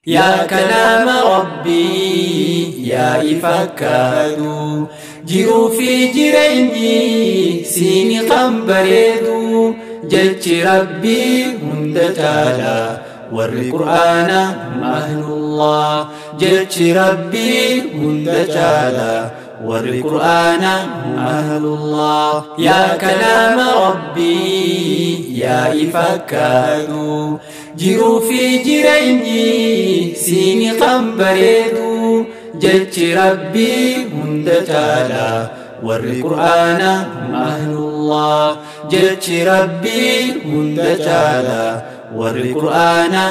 Yaa kalaama Rabbii yaa ifa kaaduu, jiruu fi jireenyi siini kan bareedu. Jechi Rabbii hunda caala, warri Qur'aana ahlullah. Jechi Rabbii hunda caala, warri Qur'aana ahlullah. Yaa kalaama Rabbii yaa ifa kaaduu, jiruu fi jireenyi siini kan bareedu. Jechi Rabbii hunda caala, warri Qur'aana ahlullah. Jechi Rabbii hunda caala, warri Qur'aana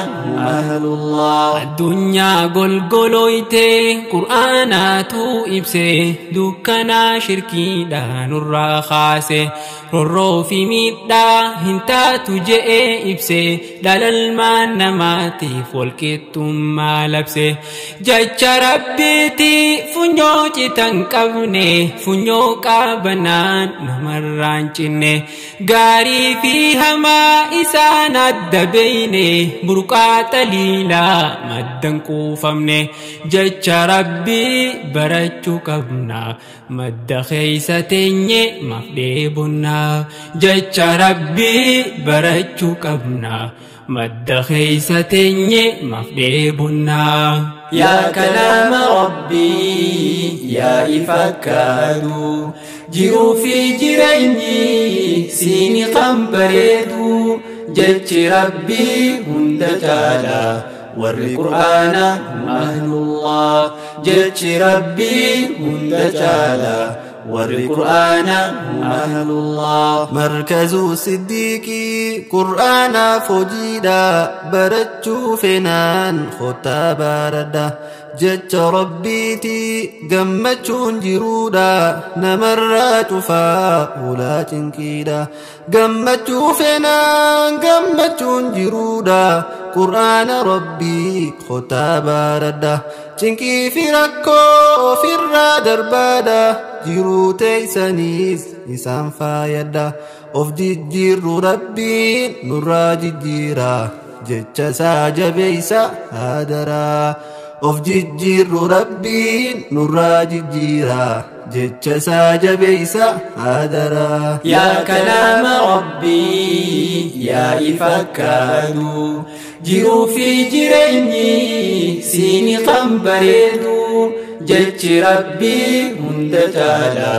ahlullah. Addunyaa golgolooyte Qur'aanaatu ibse, dukkanaa shirkiidhaa nurraa kaase, rorroo fi miidhaa hin taatu je'ee ibse, dhalalmaan namaatiif walqixxummaa labse. Jecha Rabbiiti funyoo citan qabne, funyoo qaabanaan namarraan cinne, gaarii fi hamaa isaan adda beeyne, burqaa xaliilaa maddan quufamne. Jecha Rabbii barachuu qabna, madda keeysa teenye maaf dheebonnaa? Jecha Rabbii barachuu qabna, madda keeysa teenye maaf dheebonnaa? Yaa kalaama Rabbii yaa ifa kaaduu, jiruu fi jireenyi siini kan bareedu. Jechi Rabbii hunda caala, warri Qur'aana ahlullah. Jechi Rabbii hunda caala, warri Qur'aana ahlullah. Markazuu Siddiiqii Qur'aanaaf hojiidha, barachuu fenaan kottaa baradha. Jecha Rabbiiti gammachuun jiruudha, namarraa cufaa ulaa cinqiidha. Gammachuu fenaan gammachuun jiruudha, Qur'aana Rabbii kottaa baradha. Cinqii fi rakkoo ofirraa darbaadha, jiruu teeysaniis isaan faayadha. Of jijjiirru Rabbiin nurraa jijjiira, jecha isaa jabeeysa haadaraa. Of jijjiirru Rabbiin nurraa jijjiira, jecha isaa jabeeysa haadaraa. Yaa kalaama Rabbii yaa ifa kaaduu, jiruu fi jireenyi siini kan bareedu. Jechi Rabbii hunda caala,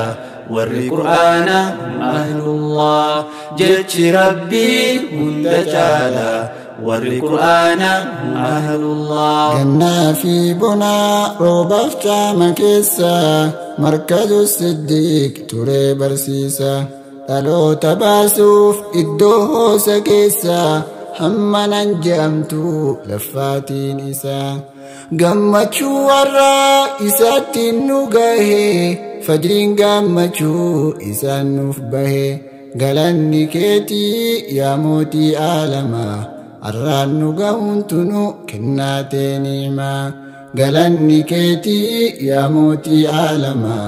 warri Qur'aana ahlullah. Jechi Rabbii hunda caala, warri Qur'aana ahlullah. Gannaa fi bonaa roobaaf caama keessa Markazu Siddiiq turee barsiisa. Dhaloota baasuuf iddoo hoosa keessa hamma nan je'amtu laffaatiin isaa. Gammachuu warraa isaatti nu gahe, fajriin gammachuu isaan nuuf bahe. Galanni keetii yaa mootii aalamaa, arraan nu gahuun nu kennaa tee ni'imaa. Galanni keetii yaa mootii aalamaa,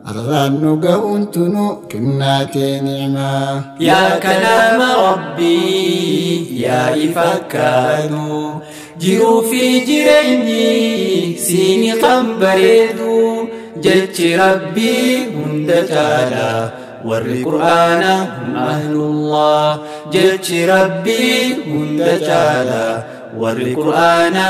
arraan nu gahuun nu kennaa tee ni'imaa. Yaa kalaama Rabbii yaa ifa kaaduu, jiruu fi jireenyi siini kan bareedu. Jechi Rabbii hunda caala, warri Qur'aana ahlullah. Jechi Rabbii hunda caala, warri Qur'aana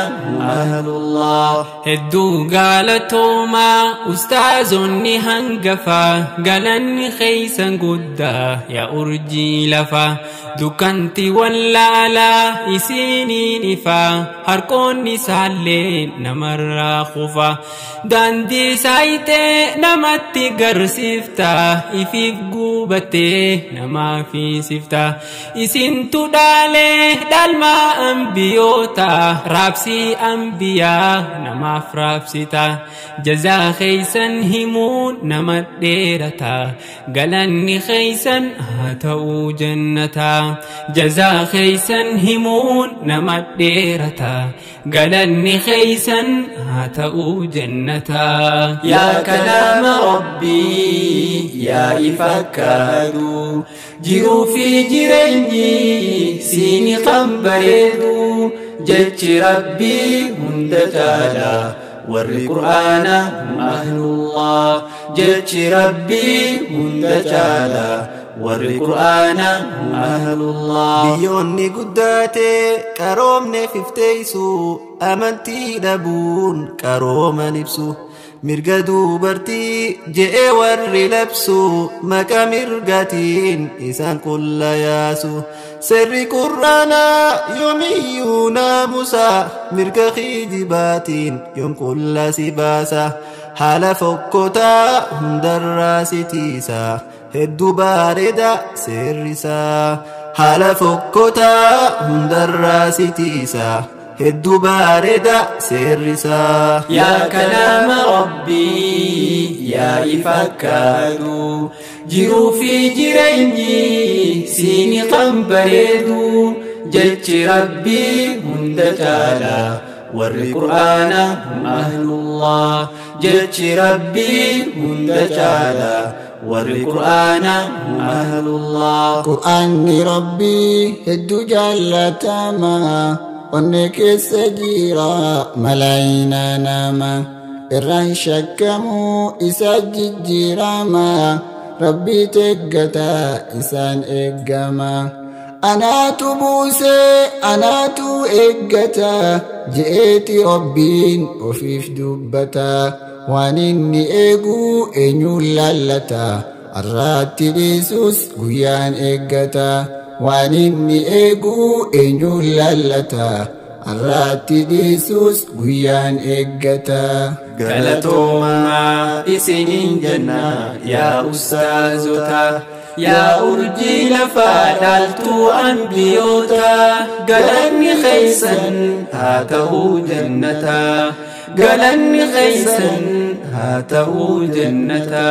ahlullah. Hedduu galatoomaa ustaazonni hangafaa, galanni keeysan guddaa yaa urjii lafaa. Dukkanti wallaalaa isiniin ifaa, harkoonni isaallee namarraa kufa. Daandii saayitee namatti garsiifta, ifiif guubattee namaaf sifta. Isintu dhaalee dhaalmaa ambiyoota, raabsii ambiyaa namaaf raabsita. Jazaa keeysan himuun nama dheerata, galanni keeysan haa ta'uu jannata. Jazaa keeysan himuun nama dheerata, galanni keeysan haa ta'uu jannata. Yaa kalaama Rabbii yaa ifa kaaduu, jiruu fi jireenyi siini kan bareedu. Jechi Rabbii hunda caala, warri Qur'aana hum ahlullah. Jechi Rabbii hunda caala, warri Qur'aana hum ahlullah. Biyyoonni guddaate qaroomne fifteeysu, amantii dhabuun qarooman ibsu. Mirga dubartii je'e warri labsu, maqa mirgatiin isaan qulla yaasu. Seerri Qur'aanaa yoomiyyuu naamusa, mirga kijibaatiin yoom qulla si baasa. Haala fokkotaa hundarraa si tiisa, hedduu bareeda seerri isaa. Haala fokkotaa hundarraa si tiisa, hedduu bareeda seerri isaa. Yaa kalaama Rabbii, yaa ifakkaatu, jiruu fi jireenyi siini kan bareedu. Jechi Rabbii hunda caala, warri Qur'aana hum ahlullah. Jechi Rabbii hunda caala, warri Qur'aana hum ahlullah. Qur'aanni Rabbii hedduu jaallatama, onnee keessa jira malaayinaa nama. Irraan shakkamuu isa jijjiirama, Rabbii teeggata isaan eeggama. Anaatu buusee anaatu eeggata je'eeti Rabbiin ofiif dubbata. Waan inni eeguu eenyuun laallata, arraatti dhiisus guyyaan eeggata. Waan inni eeguu eenyuun laallata, arraatti dhiisus guyyaan eeggata. Galatoomaa isiniin jenna yaa ustaazota, yaa urjii lafaa dhaaltuu anbiyoota. Galanni keeysan haa ta'uu jannata, galanni keeysan haa ta'uu jannata.